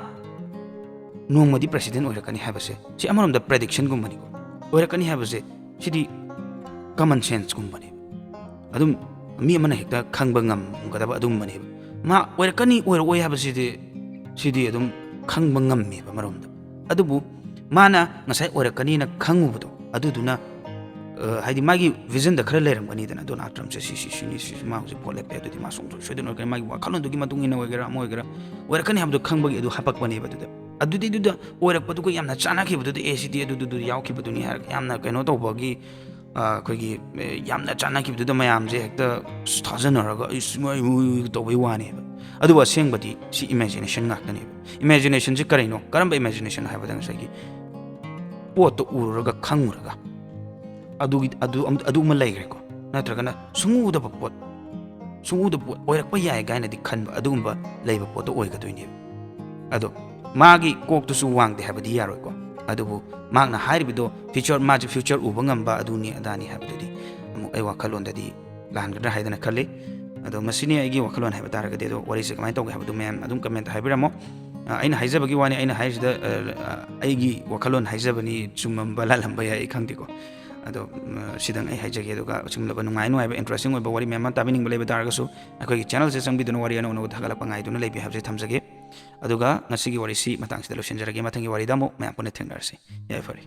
ꯅꯣꯡꯃꯗꯤ president ꯑꯣꯏꯔꯛꯀꯅꯤ ꯍꯥꯏꯕꯁꯦ, ꯁꯤ ꯑꯃꯔꯣꯝꯗ predictionꯒꯨꯝꯕꯅꯤꯀꯣ꯫ ꯑꯣꯏꯔꯛꯀꯅꯤ ꯍꯥꯏꯕꯁꯦ, ꯁꯤꯗꯤ common senseꯀꯨꯝꯕꯅꯦꯕ꯫ ꯑꯗꯨꯝ ꯃꯤ ꯑꯃꯅ ꯍꯦꯛꯇ ꯈꯪꯕ ꯉꯝꯒꯗꯕ ꯑꯗꯨꯒꯨꯝꯕꯅꯦꯕ꯫ ꯃꯥ ꯑꯣꯏꯔꯛꯀꯅꯤ ꯑꯣꯏꯔꯛꯑꯣꯏ ꯍꯥꯏꯕꯁꯤꯗꯤ, ꯁꯤꯗꯤ ꯑꯗꯨꯝ ꯈꯪꯕ ꯉꯝꯃꯦꯕ ꯑꯃꯔꯣꯝꯗ꯫ ꯑꯗꯨꯕꯨ ꯃꯥꯅ ꯉꯁꯥꯏ ꯑꯣꯏꯔꯛꯀꯅꯤꯅ ꯈꯪꯉꯨꯕꯗꯣ, ꯑꯗꯨꯗꯨꯅ, ꯑ, ꯍꯥꯏꯗꯤ ꯃꯥꯒꯤ visionꯗ ꯈꯔ ꯂꯩꯔꯝꯒꯅꯤꯗꯅ, ꯗꯣꯅꯥꯜꯗ ꯇ꯭ꯔꯝꯞꯁꯦ ꯁꯤ, ꯁꯤ, ꯁꯤꯅꯤ, ꯁꯤ, ꯁꯤ, ꯃꯥ ꯍꯧꯖꯤꯛ vote ꯂꯦꯞꯄꯦ, ꯑꯗꯨꯗꯤ ꯃꯥ ꯁꯨꯡꯁꯣꯏ ꯁꯣꯏꯗꯅ ꯑꯣꯏꯔꯛꯀꯅꯤ, ꯃꯥꯒꯤ ꯋꯥꯈꯜꯂꯣꯟꯗꯨꯒꯤ ꯃꯇꯨꯡ ꯏꯟꯅ ꯑꯣꯏꯒꯦꯔꯥ ꯑꯃ ꯑꯣꯏꯒꯦꯔꯥ ꯑꯣꯏꯔꯛꯀꯅꯤ ꯍꯥꯏꯕꯗꯣ ꯈꯪꯕꯒꯤ ꯑꯗꯨ ꯍꯥꯄꯛꯄꯅꯦꯕ꯫ ꯑꯗꯨꯗ, ꯑꯗꯨꯗꯤ ꯑꯗꯨꯗ ꯑꯣꯏꯔꯛꯄꯗꯨꯒ ꯌꯥꯝꯅ ꯆꯥꯟꯅꯈꯤꯕꯗꯨꯗ, "ꯑꯦ, ꯁꯤꯗꯤ ꯑꯗꯨꯗꯨꯗꯨ ꯌꯥꯎꯈꯤꯕꯗꯨꯅꯤ" ꯍꯥꯏꯔꯒ ꯌꯥꯝꯅ ꯀꯩꯅꯣ ꯇꯧꯕꯒꯤ ꯑꯩꯈꯣꯏꯒꯤ ꯌꯥꯝꯅ ꯆꯥꯟꯅꯈꯤꯕꯗꯨꯗ ꯃꯌꯥꯝꯁꯦ ꯍꯦꯛꯇ ꯊꯥꯖꯅꯔꯒ ꯇꯧꯕꯩ ꯋꯥꯅꯦꯕ꯫ ꯑꯗꯨꯕꯨ ꯑꯁꯦꯡꯕꯗꯤ ꯁꯤ ꯏꯃꯦꯖꯤꯅꯦꯁꯟ ꯉꯥꯛꯇꯅꯦꯕ꯫ ꯏꯃꯦꯖꯤꯅꯦꯁꯟꯁꯤ ꯀꯔꯤꯅꯣ? ꯀꯔꯝꯕ ꯏꯃꯦꯖꯤꯅꯦꯁꯟ ꯍꯥꯏꯕꯗ ꯉꯁꯥꯏꯒꯤ ꯄꯣꯠꯇꯣ ꯎꯔꯨꯔꯒ ꯈꯪꯉꯨꯔꯒ ꯑꯗꯨꯒꯤ ꯑꯗꯨ ꯑꯗꯨ ꯑꯃ ꯂꯩꯈ꯭ꯔꯦꯀꯣ꯫ ꯅꯠꯇ꯭ꯔꯒꯅ ꯁꯨꯡꯎꯗꯕ ꯄꯣꯠ, ꯁꯨꯡꯎꯗꯕ ꯄꯣꯠ ꯑꯣꯏꯔꯛꯄ ꯌꯥꯏ ꯀꯥꯏꯅꯗꯤ ꯈꯟꯕ, ꯑꯗꯨꯒꯨꯝꯕ ꯂꯩꯕ ꯄꯣꯠꯇꯣ ꯑꯣꯏꯒꯗꯣꯏꯅꯦꯕ꯫ ꯑꯗꯣ ꯃꯥꯒꯤ ꯀꯣꯛꯇꯨꯁꯨ ꯋꯥꯡꯗꯦ ꯍꯥꯏꯕꯗꯤ ꯌꯥꯔꯣꯏꯀꯣ꯫ ꯑꯗꯨꯕꯨ ꯃꯍꯥꯛꯅ ꯍꯥꯏꯔꯤꯕꯗꯣ ꯐ꯭ꯌꯨꯆꯔ, ꯃꯥꯁꯦ ꯐ꯭ꯌꯨꯆꯔ ꯎꯕ ꯉꯝꯕ ꯑꯗꯨꯅꯤ ꯑꯗꯥꯅꯤ ꯍꯥꯏꯕꯗꯨꯗꯤ ꯑꯃꯨꯛ ꯑꯩ ꯋꯥꯈꯜꯂꯣꯟꯗꯗꯤ ꯂꯥꯟꯒꯗ꯭ꯔꯥ ꯍꯥꯏꯗꯅ ꯈꯜꯂꯤ꯫ ꯑꯗꯣ ꯃꯁꯤꯅꯤ ꯑꯩꯒꯤ ꯋꯥꯈꯜꯂꯣꯟ ꯍꯥꯏꯕ ꯇꯥꯔꯒꯗꯤ꯫ ꯑꯗꯣ ꯋꯥꯔꯤꯁꯦ ꯀꯃꯥꯏꯅ ꯇꯧꯒꯦ ꯍꯥꯏꯕꯗꯨ ꯃꯌꯥꯝ ꯑꯗꯨꯝ ꯀꯃꯦꯟꯇ ꯍꯥꯏꯕꯤꯔꯝꯃꯣ꯫ ꯑꯩꯅ ꯍꯥꯏꯖꯕꯒꯤ ꯋꯥꯅꯤ, ꯑꯩꯅ ꯍꯥꯏꯔꯤꯁꯤꯗ ꯑꯩꯒꯤ ꯋꯥꯈꯜꯂꯣꯟ ꯍꯥꯏꯖꯕꯅꯤ, ꯆꯨꯝꯃꯝꯕ ꯂꯥꯜꯂꯝꯕ ꯌꯥꯏ, ꯑꯩ ꯈꯪꯗꯦꯀꯣ꯫ ꯑꯗꯣ ꯁꯤꯗꯪ ꯑꯩ ꯍꯥꯏꯖꯒꯦ꯫ ꯑꯗꯨꯒ ꯑꯆꯨꯝꯂꯕ ꯅꯨꯡꯉꯥꯏ ꯅꯨꯡꯉꯥꯏꯕ ꯏꯟꯇꯔꯦꯁꯇꯤꯡ ꯑꯣꯏꯕ ꯋꯥꯔꯤ ꯃꯌꯥꯝ ꯑꯃ ꯇꯥꯕꯤꯅꯤꯡꯕ ꯂꯩꯕ ꯇꯥꯔꯒꯁꯨ ꯑꯩꯈꯣꯏꯒꯤ ꯆꯦꯅꯦꯜꯁꯦ ꯆꯪꯕꯤꯗꯨꯅ ꯋꯥꯔꯤ ꯑꯅꯧ ꯑꯅꯧꯕ ꯊꯥꯒꯠꯂꯛꯄ ꯉꯥꯏꯗꯨꯅ ꯂꯩꯕꯤ ꯍꯥꯏꯕꯁꯤ ꯊꯝꯖꯒꯦ꯫ ꯑꯗꯨꯒ ꯉꯁꯤꯒꯤ ꯋꯥꯔꯤꯁꯤ ꯃꯇꯥꯡꯁꯤꯗ ꯂꯣꯏꯁꯤꯟꯖꯔꯒꯦ꯫ ꯃꯊꯪꯒꯤ ꯋꯥꯔꯤꯗ ꯑꯃꯨꯛ ꯃꯌꯥꯝ ꯄꯨꯟꯅ ꯊꯦꯡꯅꯔꯁꯤ꯫ ꯌꯥꯏꯐꯔꯦ꯫